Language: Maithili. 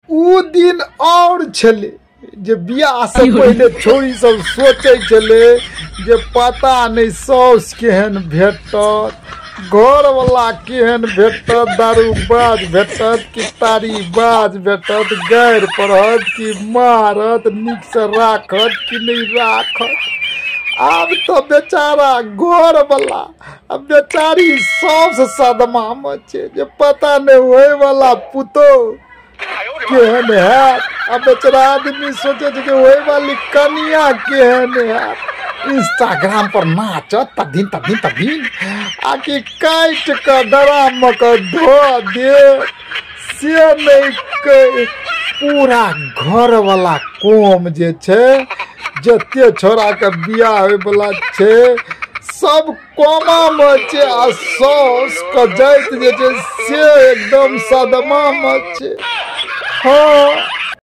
उ दिन और छलै जे बियाह से पहिले छोरी सब सोचै छलै जे पता नहि साउस केहन भेटत, घरवला केहन भेटत, दारूबाज भेटत कि तारीबाज भेटत, गारि पढ़त कि मारत, नीकसँ राखत कि नहि राखत। आब तऽ बेचारा घरवला आ बेचारी साउस सदमामे छै जे पता नहि होइवला पुतोहु केहन हैत, आ बेचारा आदमी सोचै छै जे होइवाली कनिया केहन हैत। इंस्टाग्राम पर नाचत तकदिन तकदिन तकदिन आ कि काटि कऽ डराम कऽ धो दे से नहि कहि। पूरा घरवला कोम जे छै, जते छोड़ाके बियाह होइवला छै सब कोमामे छै, आ साउसके जाइत जे छै से एकदम सदमामे छै। हँ।